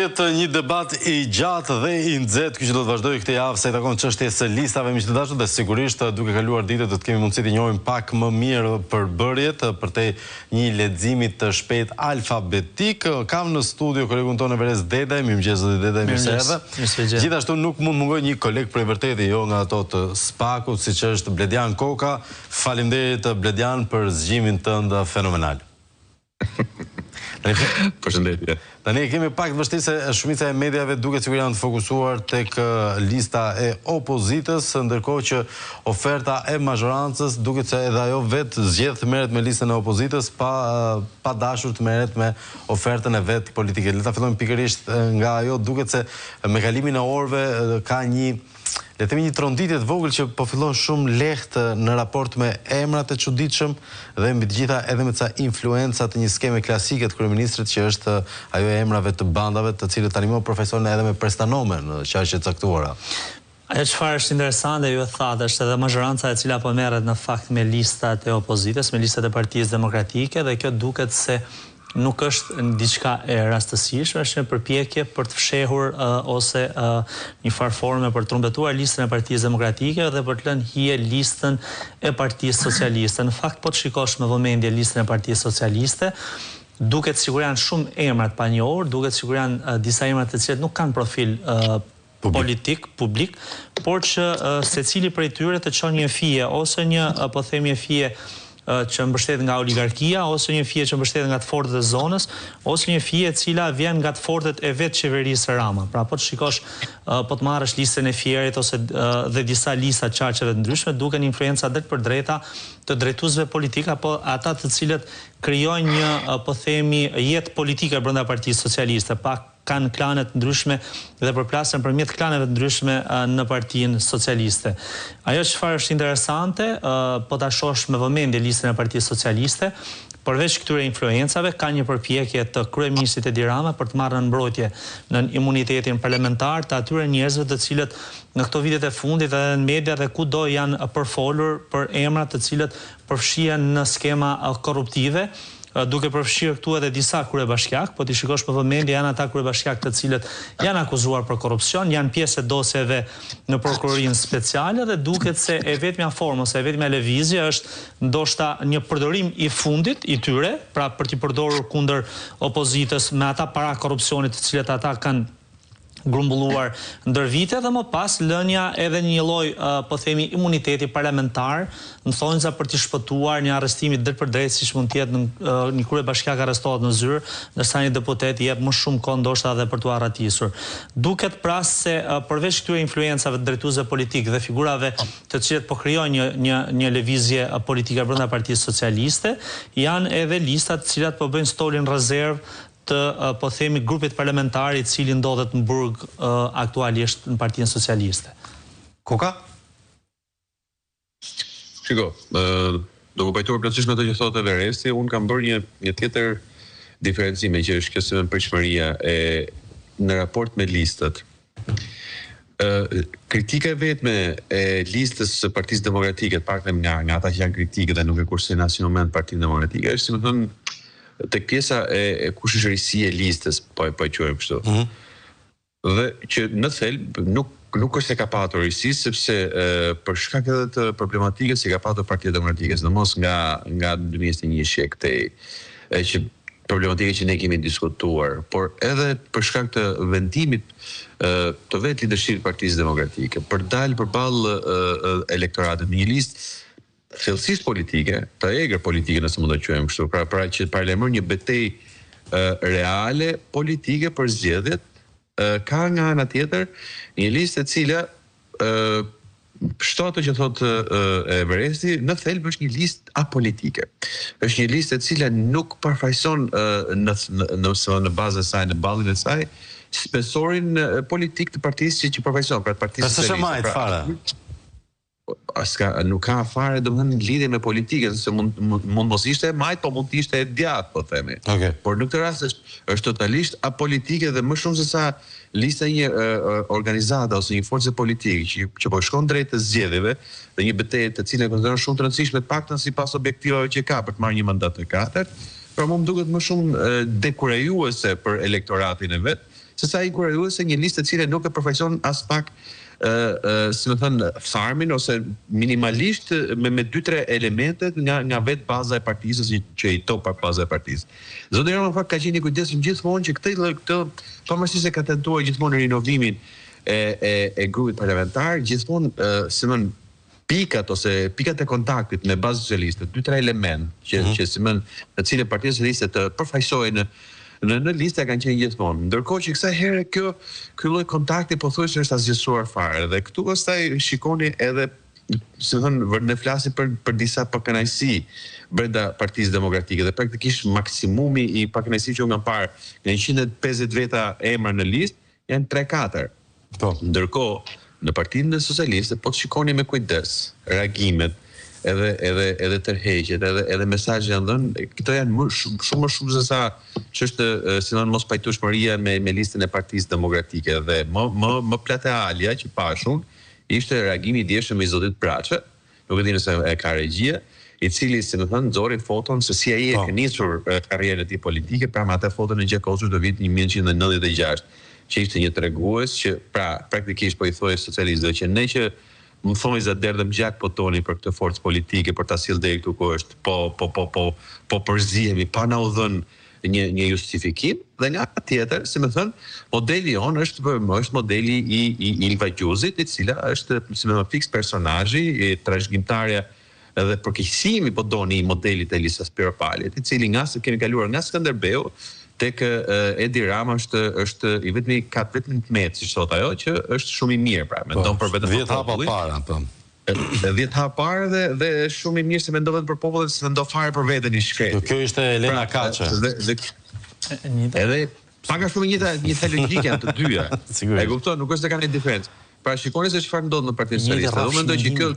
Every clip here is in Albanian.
të jetë një debat i gjatë dhe i nxehtë ky që do të vazhdojë këtë javë sa i takon çështjes së listave miq të dashur dhe sigurisht duke kaluar ditët do të kemi mundësi të njohim pak më mirë përbërjet përtej një leximi të shpejtë alfabetik. Kam në studio kolegun tonë Everest Dedaj, mirëmëngjes zoti Dedaj, mirë se erdhe. Gjithashtu nuk mund të mungojë një koleg prej vërteti, jo nga ato të SPAK-ut, siç është Bledian Koka. Faleminderit Bledian për zgjimin tënd fenomenal. Përshëndetje. Tani e kemi pak të vështirë se shumica e mediave duket sikur janë të fokusuar tek lista e opozitës, ndërkohë që oferta e mazhorancës duket se edhe ajo vetë zgjedh të merret me listën e opozitës pa pa dashur të merret me ofertën e vet politike. Le ta fillojmë pikërisht nga ajo, duket se me kalimin e orëve ka një le të themi një tronditje të vogël që po fillon shumë lehtë në raport me emrat e çuditshëm dhe mbi të gjitha edhe me ca influenca të një skeme klasike të kryeministrit që është ajo e emrave të bandave të cilët tani më përfaqësohen edhe me prestanome në qarqe të caktuara. Ajo çfarë është interesante, ju e thatë, është edhe mazhoranca e cila po merret në fakt me listat e opozitës, me listat e Partisë Demokratike dhe kjo duket se nuk është diçka e rastësishme, është një përpjekje për të fshehur ose një farë forme për të trumbetuar listën e Partisë Demokratike dhe për të lënë hije listën e Partisë Socialiste. Në fakt po të shikosh me vëmendje listën e Partisë Socialiste, duket sikur janë shumë emra të panjohur, duket sikur janë disa emra të cilët nuk kanë profil politik, publik, por që secili prej tyre të çon një fije ose një, po themi një fije që mbështetet nga oligarkia ose një fije që mbështetet nga të fortët e zonës ose një fije e cila vjen nga të fortët e vetë qeverisë Rama. Pra po të shikosh, po të marrësh listën e Fierit ose dhe disa lista të qarqeve të ndryshme, duken influenca drejtpërdrejta të drejtuesve politikë apo ata të cilët krijojnë një, po themi, jetë politike brenda Partisë Socialiste, pa kanë klane të ndryshme dhe përplasen përmjet klaneve të ndryshme në Partinë Socialiste. Ajo çfarë është interesante, po ta shohësh me vëmendje listën e Partisë Socialiste, përveç këtyre influencave, ka një përpjekje të kryeministrit Edi Rama për të marrë nën mbrojtje, nën imunitetin parlamentar të atyre njerëzve të cilët në këto vitet e fundit edhe në media dhe kudo janë përfolur për emra të cilët përfshihen në skema korruptive, duke përfshirë këtu edhe disa kryebashkiakë, po t'i shikosh me vëmendje janë ata kryebashkiakë të cilët janë akuzuar për korrupsion, janë pjesë e dosjeve në Prokurorinë Speciale dhe duket se e vetmja formë ose e vetmja lëvizje është ndoshta një përdorim i fundit i tyre, pra për t'i përdorur kundër opozitës me ata para korrupsionit të cilët ata kanë grumbulluar ndër vite dhe më pas lënia edhe një lloj po themi imuniteti parlamentar në thonjza për t'i shpëtuar një arrestimi të drejtpërdrejtë siç mund të jetë në një kryebashkiak arrestohet në zyrë ndërsa një deputet i jep më shumë kohë ndoshta edhe për t'u arratisur. Duket pra se përveç këtyre influencave të drejtuesve politikë dhe figurave të cilët po krijojnë një një një lëvizje politike brenda Partisë Socialiste janë edhe listat të cilat po bëjnë stolin rezervë të po themi grupit parlamentar i cili ndodhet në burg aktualisht në Partinë Socialiste. Koka? Shiko, duke u pajtuar plotësisht me atë që thotë Everesti, unë kam bërë një një tjetër diferencim që është kjo si pritshmëria e në raport me listat. Ë kritika e vetme e listës së Partisë Demokratike, të paktën nga nga ata që janë kritikë dhe nuk e kursejnë në asnjë moment Partinë Demokratike, është si me thënë tek pjesa e, e kush është risia e listës, po e po e quajmë kështu. Mm -hmm. Dhe që në thelb nuk nuk është se ka patur risi sepse e, për shkak edhe të problematikës që ka patur Partia Demokratike, sidomos nga nga 2021 e këtej, e që problematikë që ne kemi diskutuar, por edhe për shkak të vendimit të vetë leadershipit të Partisë Demokratike për të dalë përballë elektoratit me një listë thellësisht politike, të egër politike nëse mund ta quajmë kështu, pra pra që paralajmëron një betejë reale politike për zgjedhjet, ka nga ana tjetër një listë e cila shto ato që thotë Everesti, në thelb është një listë apolitike. Është një listë e cila nuk përfaqëson në në në në bazën e saj, në ballin e saj, spesorin politik të partisë që që përfaqëson, pra të Partisë Socialiste. S'është e majtë pra, fare. As ka, nuk ka fare domethënë lidhje me politikën, se mund mund mos ishte e majtë, po mund të ishte e djathtë, po themi. Okay. Por në këtë rast është është totalisht apolitike dhe më shumë se sa lista e një organizate ose një force politike që që po shkon drejt të zgjedhjeve dhe një betejë të cilën e konsideron shumë të rëndësishme të paktën sipas objektivave që ka për të marrë një mandat të katërt, pra mua më duket më shumë dekurajuese për elektoratin e vet. se sa inkurajuese një listë e cila nuk e përfaqëson aspak ë si me thënë tharmin ose minimalisht me me dy tre elementet nga nga vetë baza e partisë ose që i top baza e partisë. Zoti Rama në fakt ka qenë i kujdesshëm gjithmonë që këtë lloj këtë pavarësisht se ka tentuar gjithmonë rinovimin e e e grupit parlamentar, gjithmonë si me thënë pikat ose pikat e kontaktit me bazën socialiste, dy tre elementë që mm -hmm. që si me thënë në cilën Partia Socialiste të përfaqësohej në në në lista kanë qenë gjithmonë. Ndërkohë që kësaj here kjo ky lloj kontakti pothuajse është asgjësuar fare dhe këtu pastaj shikoni edhe si me thënë ne flasim për për disa pakënaqësi brenda Partisë Demokratike dhe praktikisht maksimumi i pakënaqësive që unë kam parë nga 150 veta emra në listë janë 3-4. Po. Ndërkohë, në Partinë Socialiste po të shikoni me kujdes reagimet, edhe edhe edhe tërheqjet, edhe edhe mesazhet që janë dhënë, këto janë më shumë shumë më shumë se sa ç'është si me thënë mospajtueshmëria me me listën e Partisë Demokratike dhe më më më platealja që pashë unë ishte reagimi i djeshëm i zotit Braçe, nuk e di nëse e ka regjia, i cili, si me thënë, nxori foton se si ai e ka nisur karrierën e tij politike, pra me atë foton e gjakosur të vitit 1996, që ishte një tregues që, pra, praktikisht po i thoje socialistëve që ne që në thonjëza derdhëm gjak po doni për këtë forcë politike për ta sjellë deri këtu ku është, po po po po po përzihemi pa na u dhënë një një justifikim dhe nga ana tjetër, si me thënë, modeli jonë është është modeli i i Ilva Gjuzit, e cila është si me thënë fiks personazhi, trashëgimtarja edhe përkeqësimi po doni i modelit të Elisa Spiropalit, i cili nga se kemi kaluar nga Skënderbeu tek Edi Rama është është i vetmi ka të vetmin të metë, siç thotë ajo, që është shumë i mirë, pra mendon po, për vetëm për popullin. 10 hapa para, po. 10 hapa para dhe dhe është shumë i mirë se mendon vetëm për popullin, se mendon fare për veten i shkreti. Kjo ishte Elena pra, Kaçe. Dhe, dhe, edhe pak a shumë njëjta njëjta logjikë janë të dyja. E kupton, nuk është se kanë një diferencë. Pra shikoni se çfarë ndodh në Partinë Socialiste. Unë mendoj që kjo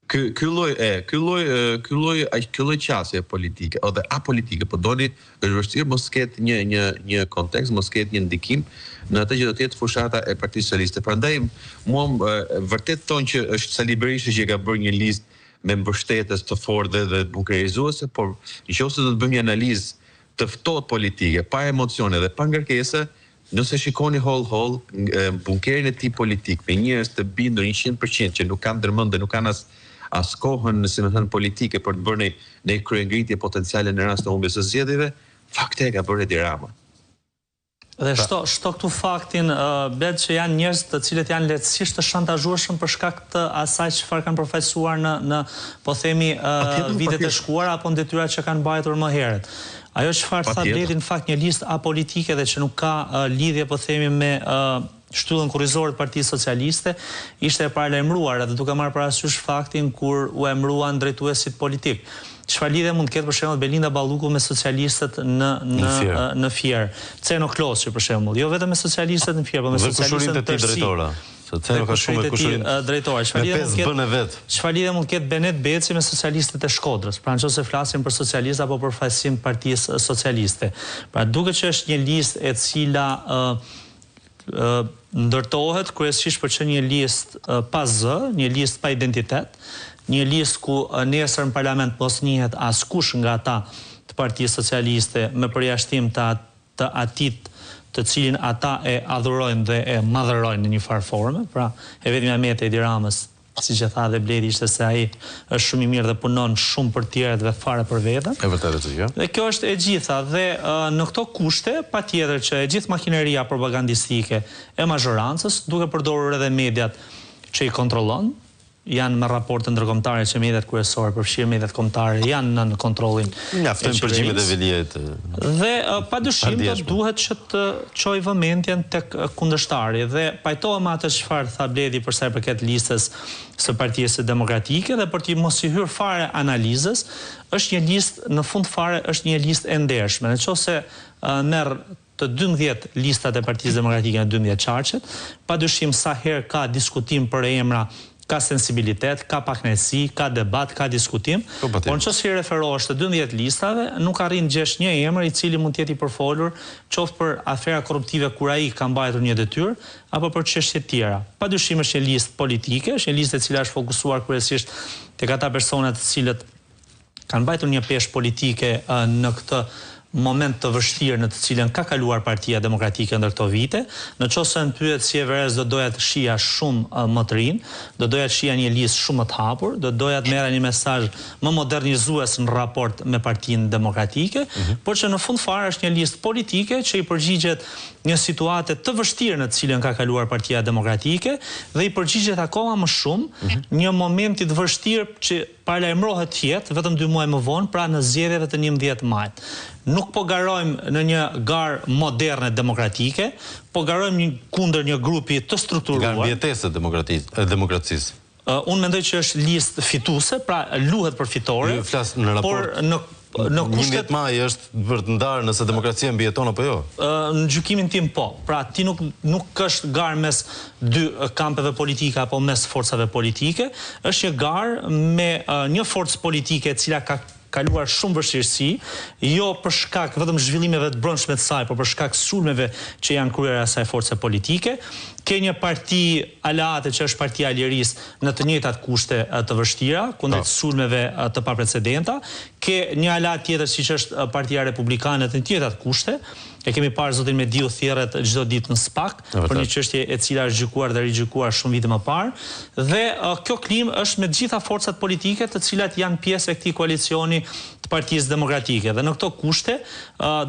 ky ky lloj e ky lloj ky lloj ai ky lloj qasje politike ose apolitike po doni është vështirë mos ketë një një një kontekst, mos ketë një ndikim në atë që do të jetë fushata e Partisë Socialiste. Prandaj mua vërtet thonë që është Sali Berisha që ka bërë një listë me mbështetës të fortë dhe dhe bunkerizuese, por në qoftë se do të bëjmë një analizë të ftohtë politike, pa emocione dhe pa ngarkesa, nëse shikoni hollë hollë bunkerin e tij politik me njerëz të bindur 100% që nuk kanë ndërmend dhe nuk kanë as as kohën, si me thënë, politike për të bërë një një kryengritje potenciale në rast të humbjes së zgjedhjeve, fakte e ka bërë Edi Rama. Dhe shto, shto këtu faktin, uh, Bled, që janë njerëz të cilët janë lehtësisht të shantazhueshëm për shkak të asaj çfarë kanë përfaqësuar në në po themi uh, vitet e shkuara apo në detyrat që kanë mbajtur më herët. Ajo çfarë tha Bledi në fakt një listë apolitike dhe që nuk ka uh, lidhje po themi me uh, shtyllën kurrizore të Partisë Socialiste, ishte e paralajmëruar edhe duke marrë parasysh faktin kur u emëruan drejtuesit politikë. Çfarë lidhje mund të ketë për shembull Belinda Balluku me socialistët në në në Fier? Ceno Klosi për shembull, jo vetëm me socialistët në Fier, por me socialistët në tërësi. Se Ceno ka shumë kushërinjtë drejtorë. Çfarë lidhje mund të ketë? Çfarë lidhje mund të ketë Benet Beci me socialistët e Shkodrës? Pra nëse flasim për socialistë apo përfaqësim të Partisë Socialiste. Pra duket që është një listë e cila ndërtohet kryesisht për qenë një listë pa zë, një listë pa identitet, një listë ku nesër në parlament mos njihet askush nga ata të Partisë Socialiste me përjashtim të të atij të cilin ata e adhurojnë dhe e madhërojnë në një farë forme, pra e vetmja metë e Edi Ramës Siç e tha edhe Bledi ishte se ai është shumë i mirë dhe punon shumë për të tjerët dhe fare për veten. E vërtetë është kjo. Dhe kjo është e gjitha dhe në këto kushte patjetër që e gjithë makineria propagandistike e mazhorancës, duke përdorur edhe mediat që i kontrollon, janë me raporte ndërkombëtare që mediat kryesore, përfshirë mediat kombëtare, janë nën kontrollin e Mjaftojnë përgjimet e Veliajt. Dhe padyshim do duhet që të çojë vëmendjen tek kundërshtari dhe pajtohem me atë çfarë tha Bledi për sa i përket listës së Partisë Demokratike dhe për t'i mos i hyrë fare analizës, është një listë në fund fare është një listë e ndershme. Në qoftë se merr të 12 listat e Partisë Demokratike në 12 qarqet, padyshim sa herë ka diskutim për emra ka sensibilitet, ka pakënaqësi, ka debat, ka diskutim, po, por në qoftë se i referohesh të 12 listave, nuk arrin të gjesh një emër i cili mund të jetë i përfolur qoftë për afera korruptive kur ai ka mbajtur një detyrë, apo për çështje të tjera. Padyshim është një listë politike, është një listë e cila është fokusuar kryesisht tek ata persona të cilët kanë mbajtur një peshë politike në këtë moment të vështirë në të cilën ka kaluar Partia Demokratike ndër këto vite. Në qoftë se më pyet si Everest do doja të shihja shumë më të rinj, do doja të shihja një listë shumë më të hapur, do doja të merrja një mesazh më modernizues në raport me Partinë Demokratike, por që në fund fare është një listë politike që i përgjigjet një situate të vështirë në të cilën ka kaluar Partia Demokratike dhe i përgjigjet akoma më shumë një momenti të vështirë që paralajmërohet të jetë vetëm dy muaj më vonë, pra në zgjedhjeve të 11 majit. Nuk po garojmë në një garë moderne demokratike, po garojmë kundër një grupi të strukturuar. Garë mbijetese e demokracisë. Unë mendoj që është listë fituese, pra luhet për fitore. Jo, flas në raport. Por në në kushtet 11 maj është për të ndarë nëse demokracia mbijeton apo jo. Në gjykimin tim po. Pra ti nuk nuk është garë mes dy kampeve politike apo mes forcave politike, është një garë me një forcë politike e cila ka kaluar shumë vështirësi, jo për shkak vetëm zhvillimeve të brendshme të saj, por për shkak sulmeve që janë kryer asaj force politike. Ke një parti aleate që është Partia e Lirisë në të njëjtat kushte të vështira, kundrejt sulmeve të paprecedenta. Ke një aleat tjetër siç është Partia Republikane të njëjtat kushte. E kemi parë zotin Mediu thirret çdo ditë në SPAK për një çështje e cila është gjykuar dhe rigjykuar shumë vite më parë. Dhe kjo klimë është me të gjitha forcat politike të cilat janë pjesë e këtij koalicioni të Partisë Demokratike. Dhe në këto kushte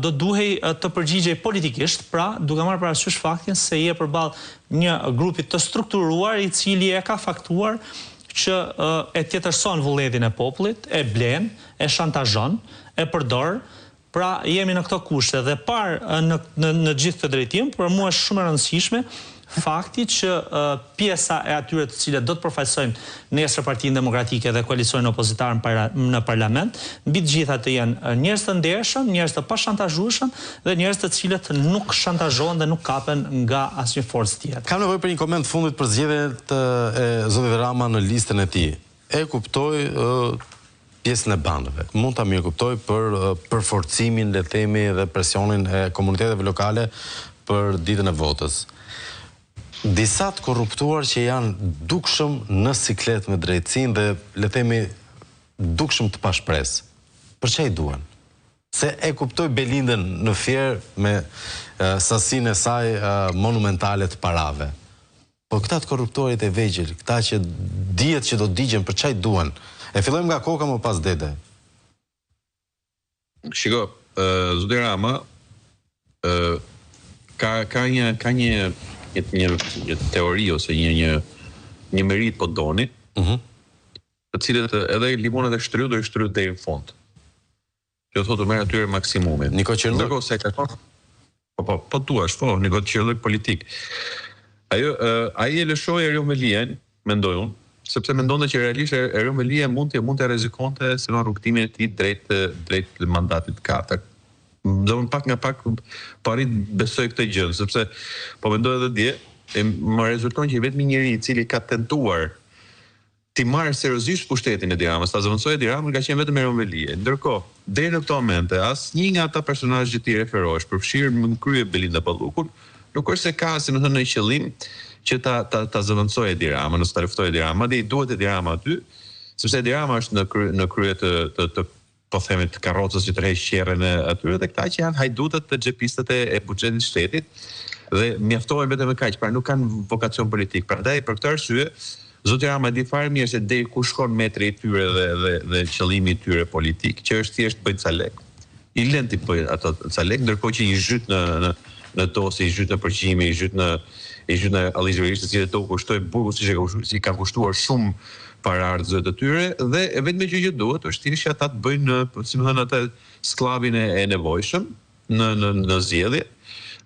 do duhej të përgjigjej politikisht, pra duke marrë parasysh faktin se je përballë një grupi të strukturuar i cili e ka faktuar që e tjetërson vullnetin e popullit, e blen, e shantazhon, e përdor Pra, jemi në këto kushte dhe parë në në në gjithë këtë drejtim, për mua është shumë e rëndësishme fakti që pjesa e atyre të cilët do të përfaqësojnë nesër Partinë Demokratike dhe koalicionin opozitar në para, në parlament, mbi të gjitha të jenë njerëz të ndershëm, njerëz të pashantazhueshëm dhe njerëz të cilët nuk shantazhohen dhe nuk kapen nga asnjë forcë tjetër. Kam nevojë për një koment të fundit për zgjedhjet e zotit Rama në listën e tij. E kuptoj pjesën e bandave. Mund ta mirëkuptoj për përforcimin, le të themi, dhe presionin e komuniteteve lokale për ditën e votës. Disa të korruptuar që janë dukshëm në siklet me drejtësinë dhe le të themi dukshëm të pashpresë. Për ça i duhen? Se e kuptoj Belindën në Fier me sasinë e saj monumentale të parave. Po këta të korruptuarit e vegjël, këta që dihet që do digjen për ça i duhen. E fillojmë nga Koka më pas Dede. Shiko, zoti Rama ë ka ka një ka një një një, një teori ose një një një meritë po doni, ëh, mm -hmm. të cilët edhe limonat e shtrydhur i shtrydh deri në fund. Që thotë u merr atyre maksimumin. Nikoqirllëk. Ndërkohë sa i takon Po po, po duash, po, nikoqirllëk politik. Ajo ai e lëshoi Erion Veliajn, mendoj unë, sepse mendonte që realisht Erion Veliaj mund të mund të rrezikonte si më rrugëtimin e tij drejt drejt mandatit të katërt. Do më pak nga pak po arrij të besoj këtë gjë, sepse po mendoj edhe dje, e më rezulton që i vetmi njeri i cili ka tentuar t'i marrë seriozisht pushtetin Edi Ramës, ta zëvendësojë Edi Ramën ka qenë vetëm Erion Veliaj. Ndërkohë, deri në këto momente, asnjë nga ata personazhe që ti referohesh, përfshirë në krye Belinda Ballukun, nuk është se ka, si me thënë, ndonjë qëllim që ta ta ta zëvendësojë Edi Ramën ose ta luftojë Edi Ramën. Madje i duhet Edi Rama aty, sepse Edi Rama është në krye në krye të të të po themi të karrocës që tërheq qerren e atyre dhe këta që janë hajdutët dhe xhepistët e, e buxhetit të shtetit dhe mjaftohen vetëm me kaq, pra nuk kanë vokacion politik. Prandaj për këtë arsye zoti Rama e di fare mirë se deri ku shkon metri i tyre dhe dhe dhe qëllimi i tyre politik, që është thjesht të bëjnë ca lek. I lën t'i bëjnë ato ca lek, ndërkohë që i zhyt në në në dosje, i zhyt në përgjime, i zhyt në i zhyt në allishverishe, të cilët u kushtojnë burgu siç e ka kushtuar, si kanë kushtuar shumë paraardhësve të tyre dhe e vetmja gjë që duhet është thjesht që ata të bëjnë, si me thënë, atë skllavin e, e nevojshëm në në në zgjedhje.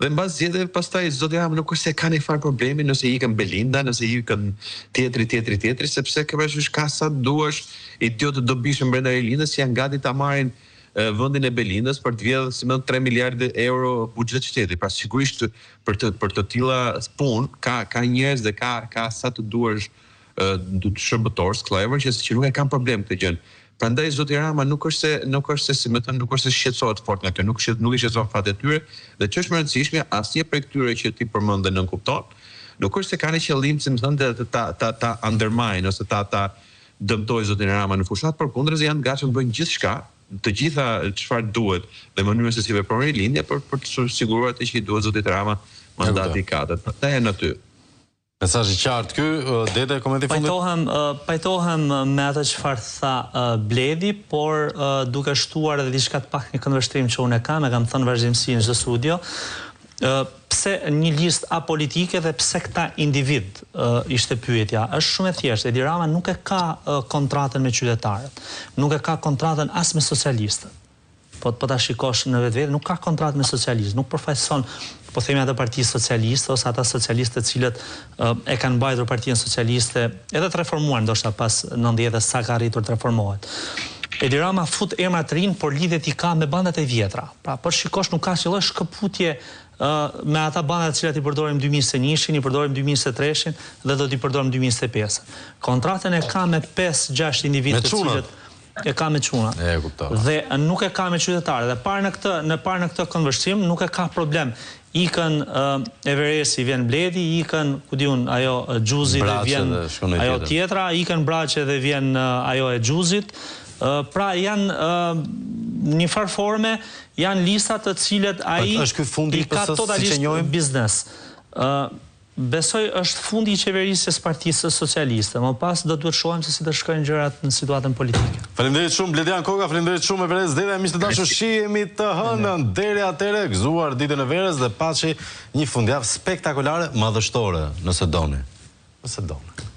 Dhe mbas zgjedhjeve pastaj zoti Rama nuk është se ka ndonjë farë problemi nëse ikën Belinda, nëse ikën tjetri, tjetri, tjetri, sepse ke parasysh ka sa të duash idiotë të dobishëm brenda Rilindjes që janë gati ta marrin vendin e Belindës për të vjedhë si me thënë 3 miliardë euro buxhet shteti. Pra sigurisht për të për të tilla punë ka ka njerëz dhe ka ka sa të duash shërbëtorë, skllevër që që nuk e kanë problem këtë gjën. Prandaj zoti Rama nuk është se nuk është se si me thënë nuk është se shqetësohet fort nga kjo, nuk shqet, nuk i shqetëson fati i tyre dhe ç'është më e rëndësishmja, asnjë prej këtyre që ti përmend dhe nënkupton, nuk është se kanë qëllim si me thënë të ta ta ta undermine ose ta ta dëmtojë zotin Rama në fushatë, përkundrazi janë të gatshëm të bëjnë gjithçka. të gjitha çfarë duhet dhe mënyrën se si vepron Rilindja për për të siguruar atë që i duhet zotit Rama mandati i katërt. Ata janë aty. Mesazh i qartë ky, Dede komenti i fundit. Pajtohem, pajtohem me atë çfarë tha Bledi, por duke shtuar edhe diçka të pak një këndvështrim që unë e kam, e kam thënë vazhdimësi në çdo studio, pse një listë apolitike dhe pse këta individë, ishte pyetja. Është shumë e thjeshtë, Edi Rama nuk e ka kontratën me qytetarët, nuk e ka kontratën as me socialistët. Po po ta shikosh në vetvete, nuk ka kontratë me socialistët, nuk përfaqëson, po themi atë parti socialiste ose ata socialistë të cilët e kanë mbajtur partinë socialiste edhe të reformuar ndoshta pas 90-ës sa ka arritur të reformohet. Edi Rama fut emra të rinj, por lidhjet i ka me bandat e vjetra. Pra, po të shikosh nuk ka asnjë lloj shkëputje me ata banda të cilat i përdorim 2021-shin, i përdorim 2023-shin dhe do t'i përdorim 2025-ën. Kontratën e ka me 5-6 individë të cilët E ka me çuna. E kuptova. Dhe nuk e ka me qytetarët. Dhe parë në këtë, në parë në këtë këndvështrim nuk e ka problem. Ikën uh, Everesti vjen Bledi, ikën, ku di unë, ajo Gjuzi dhe vjen dhe ajo tjetra, ikën Braçe dhe vjen uh, ajo e Gjuzit. Uh, pra janë uh, një farë forme janë lista të cilat ai është ky fundi i ka totalisht biznes. Ë Besoj është fundi i qeverisjes Partisë Socialiste. Më pas do duhet shohim se si do shkojnë gjërat në situatën politike. Faleminderit shumë Bledian Koka, faleminderit shumë Everest Dedaj, miq të dashur shihemi të hënën. Deri atëherë, gëzuar ditën e verës dhe paçi një fundjavë spektakolare, madhështore, nëse doni. Nëse doni.